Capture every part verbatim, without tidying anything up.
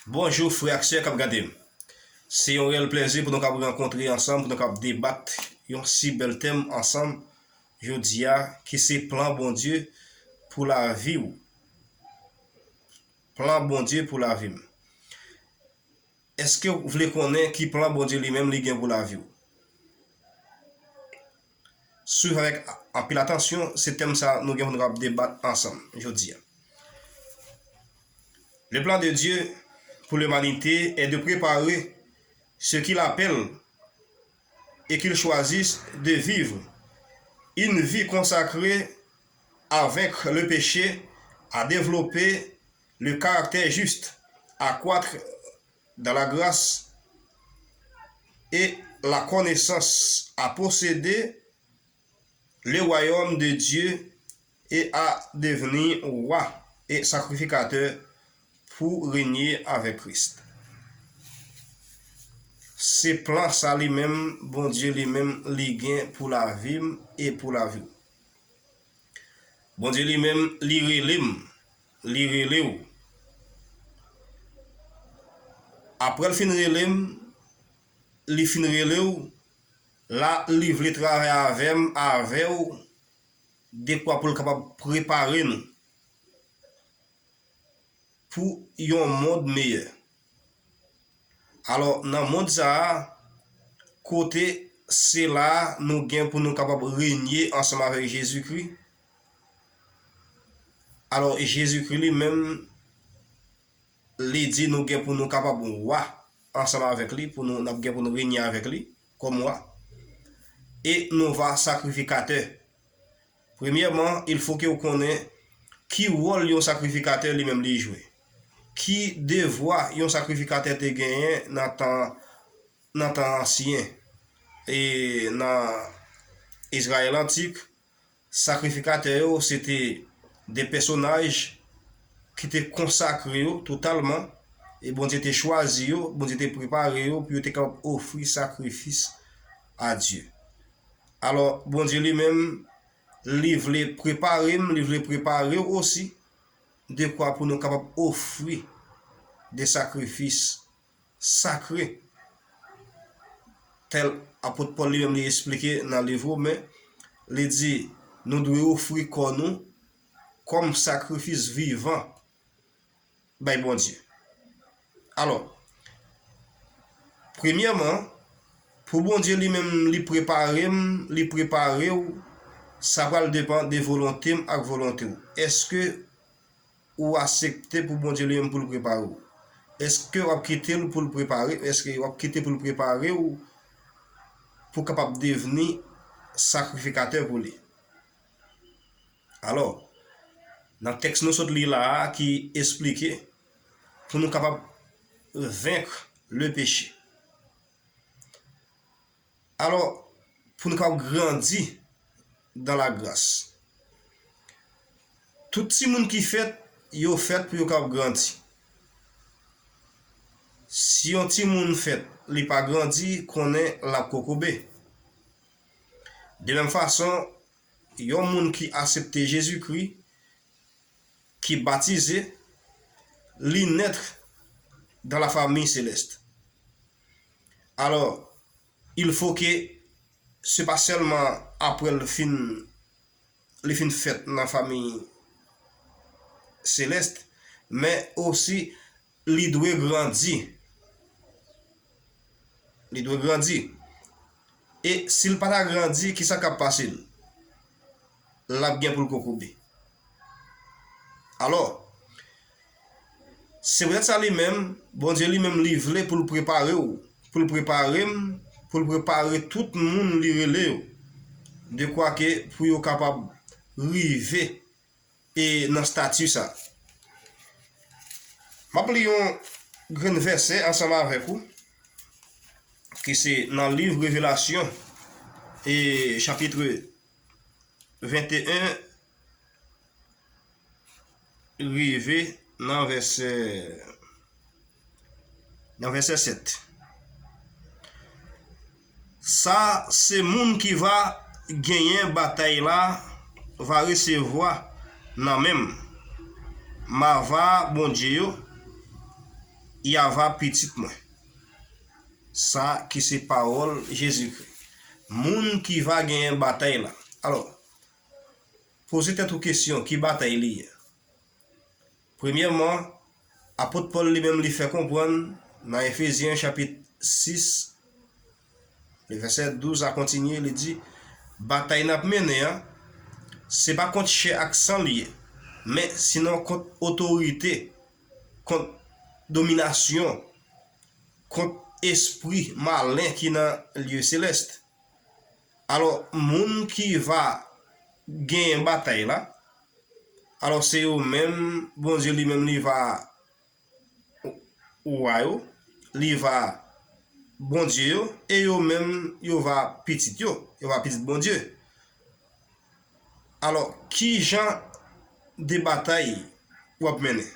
Bonjou frè ak sè k ap gade m. Se yon reyèl plezi pou nou kab rankontre ansanm, pou nou kab debat yon si bèl tèm ansanm jodi a, ki se plan Bondye pou lavi w. Plan Bondye pou lavi m. Èske w vle konnen ki plan Bondye li menm li gen pou lavi w? Swiv avèk anpil atansyon, se tèm sa nou gen pou nou ap debat ansanm jodi a. Le plan de Dieu pour l'humanité est de préparer ceux qu'il appelle et qu'ils choisissent de vivre une vie consacrée à vaincre le péché, à développer le caractère juste, à croître dans la grâce et la connaissance, à posséder le royaume de Dieu et à devenir roi et sacrificateur pour régner avec Christ. Se plan sa li menm, Bondye li menm, li gen pou lavi m e pou lavi w. Bondye li menm, li rele m, li rele w. Apre l fin rele m, li fin rele w, la li vle travay avè m, avè w, dekwa pou l kapab prepare nou pou yon mond meyè. Alò, nan mond sa a, kote se la a nou gen pou nou kapab renye ansanm avèk Jezikri. Alò, Jezikri li menm, li di nou gen pou nou kapab wa ansanm avèk li, pou nou, n ap gen pou nou renye avèk li kòm wa. E nou va sakrifikatè. Premyèman, il faut que w konnen ki wòl yon sakrifikatè li menm li jwe. Ki devwa yon sakrifikatè te genyen nan tan, nan tan ansyen? E nan Izrayèl antik, sakrifikatè yo, se te de pèsonaj ki te konsakre yo totalman, e Bondye te chwazi yo, Bondye te prepare yo pou yo te kapab ofri sakrifis a Dye. Alò, Bondye li menm, li vle prepare m, li vle prepare w osi, dekwa pou nou kapab ofri de sakrifis sakre. Tèl apot Pòl li menm li esplike nan liv Women, li di, nou dwe ofri kò nou kòm sakrifis vivan bay Bondye. Alò, premyèman, pou Bondye li menm li prepare m, li prepare w, sa pral depann de volonte m ak volonte w. Èske ou aksepte pou Bondye li menm pou l prepare w? Èske w ap kite l pou l prepare? Èske w ap kite pou l prepare w pou w kapab devni sakrifikatè pou li? Alò, nan tèks nou sot li la a ki esplike pou nou kapab vaincre le péché. Alò, pou nou kapab grandi dans la grâce. Tout timoun ki fèt, yo fèt pou yo kapab grandi. Si yon timoun fèt, li pa grandi, konnen l ap kokobe. De menm fason, yon moun ki aksepte Jezikri, ki batize, li naître dans la famille céleste. Alors, il faut que se pa sèlman apre l fin, li fin fèt nan fanmi selès, men osi li dwe grandi. Li dwe grandi. E si l pa ta grandi, kisa k ap pase l? L ap gen pou l kokobe. Alò, se poutèt sa li menm, Bondye li menm, li vle pou l prepare w, pou l prepare m, pou l prepare tout moun li rele yo, dekwa ke pou yo kapab rive e nan estati sa. M ap li yon grenn vèsè ansanm avèk ou, ki se nan liv Revelasyon, e chapit venteyen, rive nan vèsè, nan vèsè sèt. Sa se moun ki va genyen batay la va resevwa nan men m mava bondye yo, y ava pitit mwen. Sa ki se pawòl Jezikri. Moun ki va genyen batay la. Alò, poze tèt ou kesyon, ki batay li ye? Premyèman, apot Pòl li menm li fè konprann nan Efezyen chapit sis, le vèsè douz a kontinye, li di, batay n ap mennen an, se pa kont chè ak san li ye, men sinon kont otorite, kont dominasyon, kont espri malen ki nan lye selès. Alò, moun ki va genyen batay la, alò, se yo menm, Bondye li menm li va wa yo, li va Bondye yo, e yo menm yo va pitit yo, yo va pitit Bondye. Alò, ki jan de batay w ap mennen?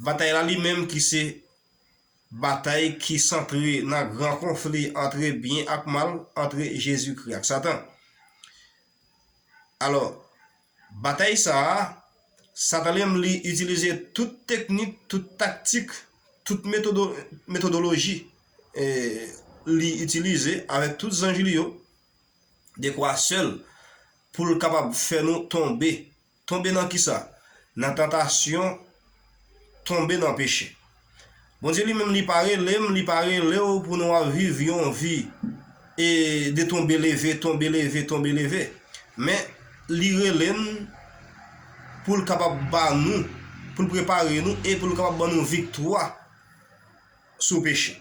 Batay la li menm ki se batay ki santre nan gran konfli antre byen ak mal, antre Jezikri ak Satan. Alò, batay sa a, Satan li menm li itilize tout teknik, tout taktik, tout metodo, metodoloji, e, li itilize avèk tout zanj li yo, dekwa sèl pou l kapab fè nou tonbe. Tonbe nan kisa? Nan tantasyon, tonbe nan peche. Bondye li menm li pa rele m, li pa rele w pou nou ap viv yon vi e de tonbe leve, tonbe leve, tonbe leve. Men li rele n pou l kapab ba nou, pou l prepare nou e pou l kapab ban nou viktwa sou peche.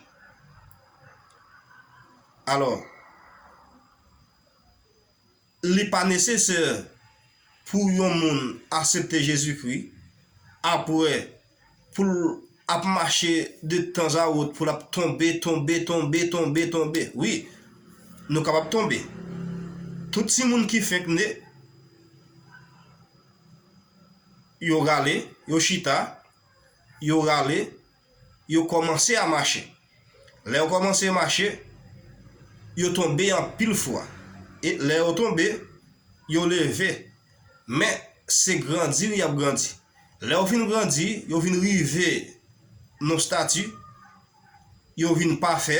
Alò, li pa nesesè pou yon moun aksepte Jezikri, apre pou l ap mache de tanzawòt, pou l ap tonbe, tonbe, tonbe, tonbe, tonbe. Wi, nou kapab tonbe. Tout timoun ki fenk ne, yo rale, yo chita, yo rale, yo kòmanse a mache. Lè yo kòmanse mache, yo tonbe anpil fwa. E lè yo tonbe, yo leve. Men, se grandi y ap grandi. Lè yo fin grandi, yo vin rive nan stati, yo vin pafè,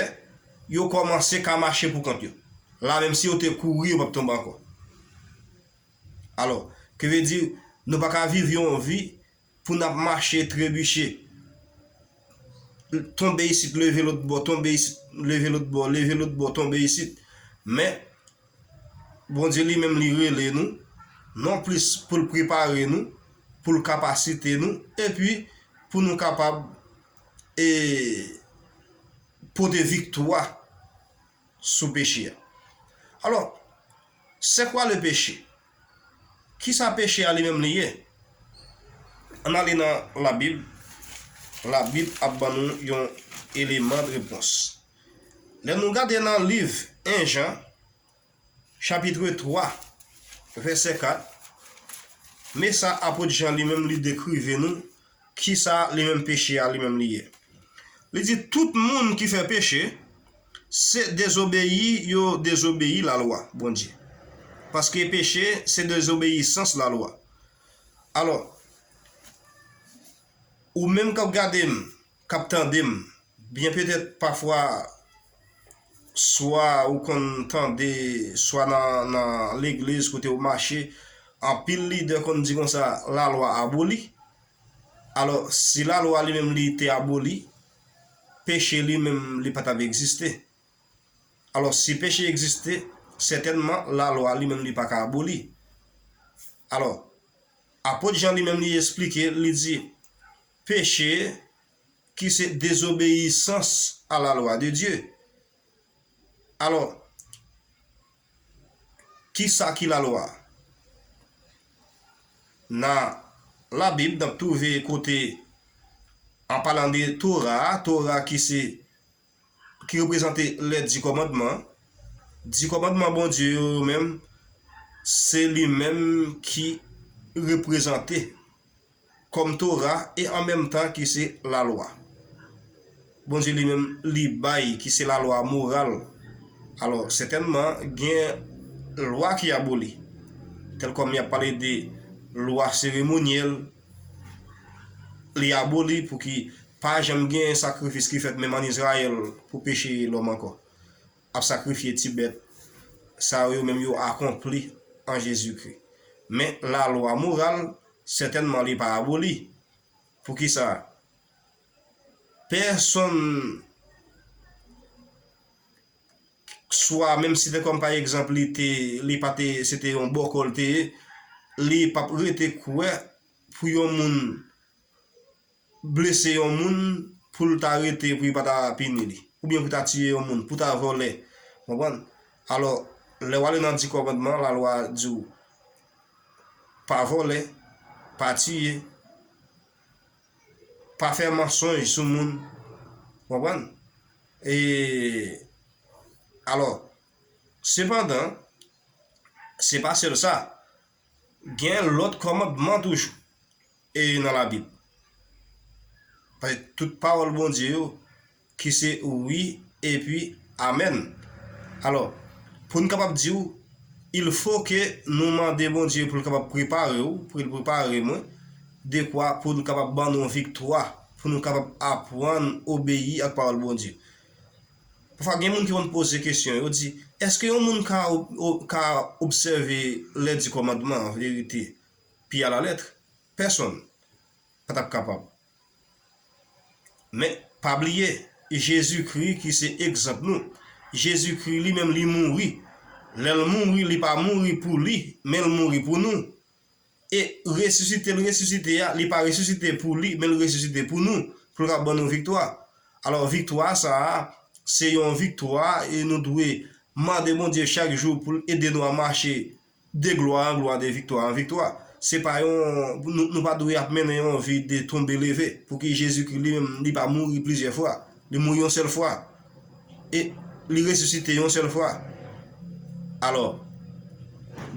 yo kòmanse ka mache pou kont yo. La, menm si yo te kouri, yo p ap tonbe ankò. Alò, ke vle di, nou pa ka viv yon vi pou n ap mache, trebiche. Tonbe isit, leve lòt bò, tonbe isit, leve lòt bò, leve lòt bò, tonbe isit. Men, Bondye li menm li rele nou, non plis pou l prepare nou, pou l kapasite nou, epi pou nou kapab, e, pote viktwa sou peche a. Alò, c'est quoi le péché? Kisa peche a li menm li ye? Ann ale nan Labib. Labib ap ban nou yon eleman de repons. Lè nou gade nan liv en Jan, chapit twa, vèsè kat, men sa apot Jan li menm li dekrive nou, kisa li menm peche a li menm li ye. Li di, tout moun ki fè peche, se dezobeyi yo dezobeyi lalwa Bondye. Paske peche, se dezobeyisans lalwa. Alò, ou menm k ap gade m, k ap tande m, byen petèt pafwa, swa ou konn tande, swa nan, nan legliz kote ou mache, anpil lidè konn di konsa, lalwa aboli. Alò, si lalwa li menm li te aboli, peche li menm li pa t ap egziste. Alò, si peche egziste, sètènman, lalwa li menm li pa ka aboli. Alò, apot Jan li menm li esplike, li di, peche ki se dezobeyisans a la lwa de Dye. Alò, kisa ki lalwa? Nan Labib, n ap twouve kote, an palan de Tora a, Tora ki se, ki reprezante lè di kòmandman, di kòmandman Bondye yo, yo menm, se li menm ki reprezante kòm Tora e an menm tan ki se lalwa. Bondye li menm li bay ki se lalwa moral. Alò, sètènman, gen lwa ki aboli. Tèl kòm y ap pale de lwa seremonyèl, li aboli pou ki Pa janm gen sakrifis ki fèt menm ann Izrayèl pou peche lòm ankò. Ap sakrifye ti bèt, sa yo menm yo akonpli an Jezikri. Men lalwa moral, sètènman, li pa aboli. Poukisa? Pèsonn, swa menm si te kòm pa egzanp, li te, li pa te, se te yon bòkò l te ye, li p ap rete kwè pou yon moun blese yon moun pou l ta rete, pou li pa ta pini li. Oubyen pou ta tiye yon moun, pou ta vòlè. Konprann? Alò, lè w ale nan di kòmandman, lalwa di w, pa vòlè, pa tiye, pa fè mansonj sou moun. Konprann? E, alò, sepandan, se pa sèl sa. Gen lòt kòmandman toujou e nan Labib. Paske tout pawòl Bondye yo ki se wi epi amèn. Alò, pou n kapab di w, il faut que nou mande Bondye pou l kapab prepare w, pou l prepare mwen, dekwa pou l kapab ban nou viktwa, pou nou kapab aprann obeyi ak pawòl Bondye. Pafwa gen moun ki konn poze kesyon, yo di, èske yon moun ka ob-, ob-, ka obsève lè di kòmandman an, verite, pi alalèt? Pèsonn pa t ap kapab. Men, pa bliye, Jezikri ki se egzanp nou. Jezikri li menm li mouri. Lè l mouri, li pa mouri pou li, men l mouri pou nou. E resisite l resisite a, li pa resisite pou li, men l resisite pou nou, pou l ka ban nou viktwa. Alò, viktwa sa a, se yon viktwa e nou dwe mande Bondye chak jou pou l ede nou a mache de glwa an glwa, de viktwa an viktwa. Se pa yon, nou, nou pa dwe ap mennen yon vi de tonbe leve, pou ki Jezikri li menm, li pa mouri plizyè fwa. Li mouri yon sèl fwa. E li resisite yon sèl fwa. Alò,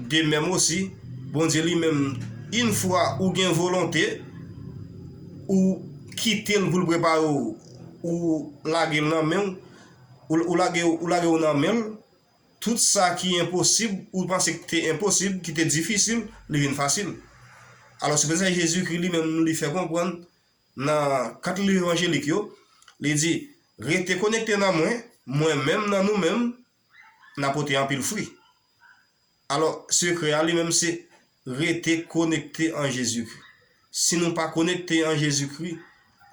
de menm osi, Bondye li menm, yon fwa ou gen volonte, ou kite l pou l prepare w, ou lage l nan men w, ou, ou lage, ou lage w nan men l, tout sa ki enposib, ou panse ki te enposib, ki te difisil, li vin fasil. Alò, se pou sa Jezikri li menm, li fè konprann nan kat liv evanjelik yo, li di, rete konekte nan mwen, mwen menm nan nou menm, n a pote anpil fwi. Alò, sekrè a li menm se rete konekte an Jezikri. Si nou pa konekte an Jezikri,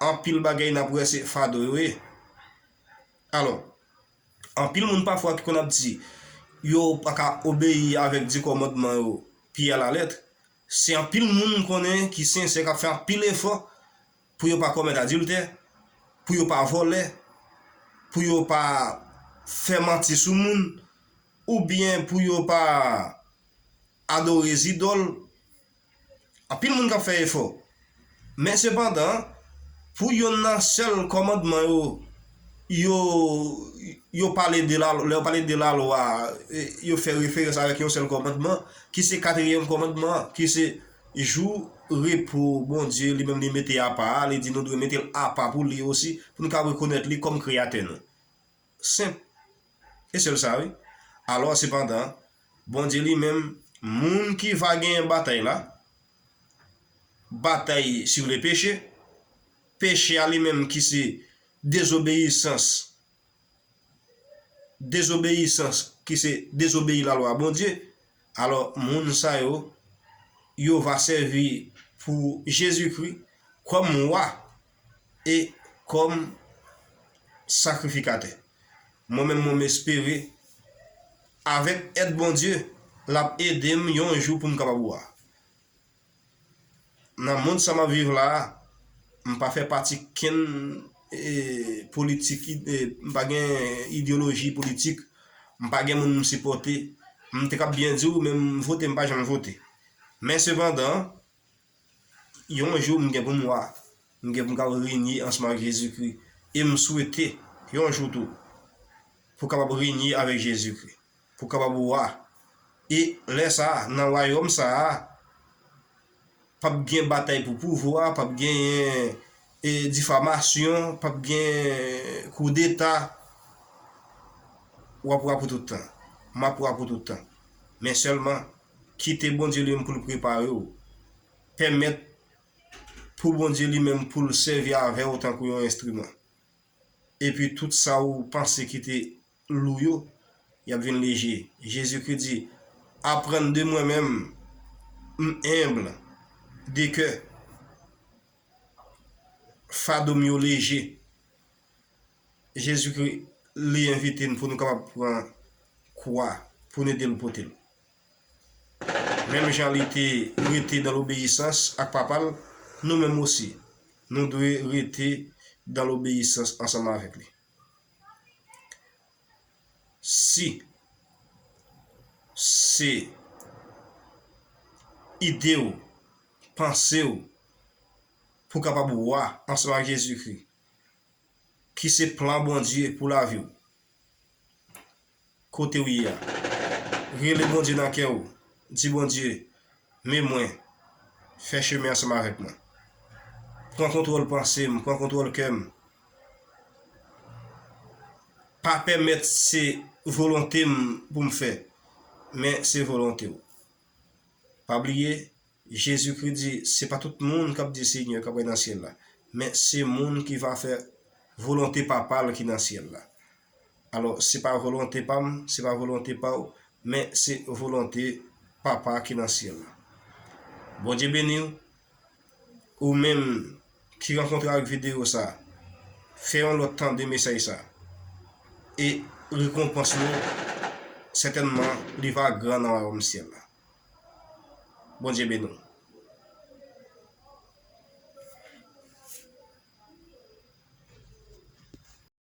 anpil bagay n ap wè se fado yo ye. Alò, anpil moun pafwa ki konn ap di yo pa ka obeyi avèk di kòmandman yo pye a la lèt. Se anpil moun m konnen ki sensè, k ap fè anpil efò pou yo pa kòmèt adiltè, pou yo pa vòlè, pou yo pa fè manti sou moun, oubyen pou yo pa adore zidòl. Anpil moun k ap fè efò. Men sepandan, pou yonn nan sèl kòmandman yo, yo, yo pale de la, lè yo pale de lalwa, e, yo fè referans avèk yon sèl kòmandman, ki se katriyèm kòmandman an, ki se jou repo Bondye li menm li mete apa a, li di nou dwe mete l apa pou li osi, pou nou ka rekonèt li kòm Kreyatè nou. Senp. E sèl sa, wi. Alò, sepandan, Bondye li menm, moun ki va genyen batay la, batay sur le péché, peche a li menm ki se dezobeyisans, dezobeyisans ki se dezobeyi lalwa Bondye, alò, moun sa yo, yo va sèvi pou Jezikri kòm wa e kòm sakrifikatè. Mwen menm, mwen m espere, avèk èd Bondye, l ap ede m yon jou pou m kapab wa. Nan mond sa m ap viv la a, m pa fè pati kenn, e, politik, e, m pa gen ideyoloji politik, m pa gen moun m sipòte. M te kab byen di w, men m vote, m pa janm vote. Men sepandan, yon jou m gen pou m wa, m gen pou m kapab renye ansanm ak Jezikri. E m swete, yon jou tou, pou kapab renye avèk Jezikri, pou kapab wa. E lè sa a, nan wayòm sa a, p ap gen batay pou pouvwa, p ap genyen, e, difamasyon, p ap gen koudeta. W ap wa pou tout tan. M ap wa pou tout tan. Men sèlman, kite Bondye li menm pou l prepare w. Pèmèt, pou Bondye li menm pou l sèvi avè w tankou yon enstriman. Epi tout sa ou panse ki te lou yo, y ap vin leje. Jezikri di, aprann de mwen menm, m enb de kè, fado m yo leje. Jezikri li envite n pou nou kapab pran kwa pou n ede l pote l. Menm jan li te rete dan lobeyisans ak Papa l, nou menm osi, nou dwe rete dan lobeyisans ansanm avèk li. Si se ide w, panse w, pou w kapab wa ansanm ak Jezikri, ki se plan Bondye pou lavi w. Kote w ye a, rele Bondye nan kè w. Di Bondye, men mwen, fè chemen ansanm avèk mwen. Pran kontwòl panse m, pran kontwòl kè m. Pa pèmèt se volonte m pou m fè, men se volonte w. Pa bliye, Jezikri di, se pa tout moun k ap di Senyè k ap rete nan syèl la, men se moun ki va fè volonte Papa l ki nan syèl la. Alò, se pa volonte pa m, se pa volonte pa w, men se volonte Papa ki nan syèl la. Bondye beni w, ou menm ki rankontre ak videyo sa, fè yon lòt tande mesaj sa. E rekonpans nou, sètènman, li va gran nan wayòm syèl la. Bondye beni w.